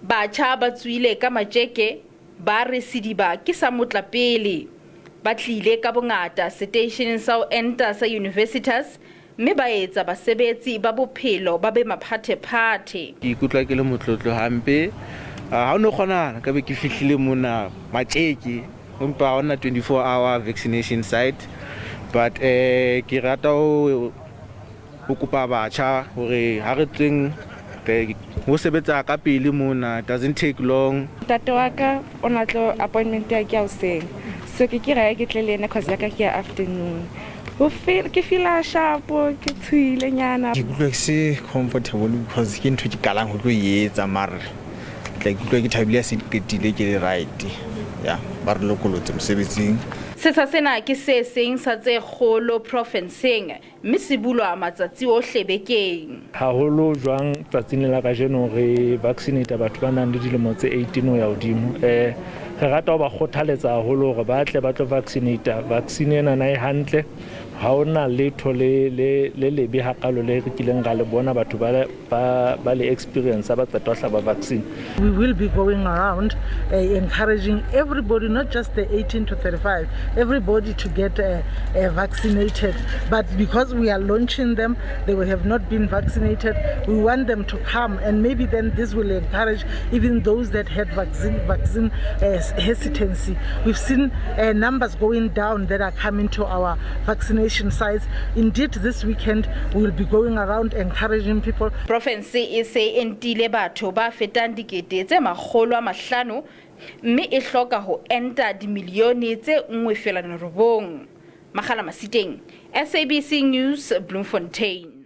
Batjha ba tsoile ka matjeke ba re sediba ke sa motla pele. Ba tlile ka bongata seteisheneng sa ho enta sa Universitas mme ba etsa basebetsi ba bophelo ba be maphathephathe. Ke ikutlwa ke le motlotlo hampe. Ha o no kgonahala ka be ke fihlile mona matjeke, empa ha hona 24 hour vaccination site. But ke rata ho kopa batjha hore ha re tsweng ho sebetsa ka pele mona, it doesn't take long. Ntate wa ka o na tlo appointment ya ke ya hoseng, so ke raya ke tle le ena cause ya ka ke ya afternoon. Ke feela sharp, ke tshohile nyana. Ke ikutlwa ke se comfortable because ke ntho ke qalang ho tlo e etsa, mare ke tla ikutlwa ke thabile ha se ke qetile ke le right. Ya, ba re lokolotse mosebetsing. Setsha sena ke se seng sa tse kgolo profenseng mme se bulwa matsatsi ohle bekeng. Haholo jwang tsatsing la kajeno re vaccinate batho ba nang le dilemo tse 18 ho ya hodimo. Re rata ho ba kgothaletsa haholo hore ba tle ba tlo vaccinate. Vaccine ena na e hantle, ha hona letho le le le lebe hakalo le re kileng ra le bona batho ba le experience ba qeta ho hlaba vaccine. We will be going around encouraging everybody, not just the 18 to 35, everybody to get vaccinated. But because we are launching them, they will have not been vaccinated. We want them to come, and maybe then this will encourage even those that had vaccine hesitancy. We've seen numbers going down that are coming to our vaccination sites. Indeed, this weekend we will be going around encouraging people. Province e se entile batho ba fetang 500,000 mme e hloka ho enta dimilione tse 1.9. Makgala Masiteng, SABC News, Bloemfontein.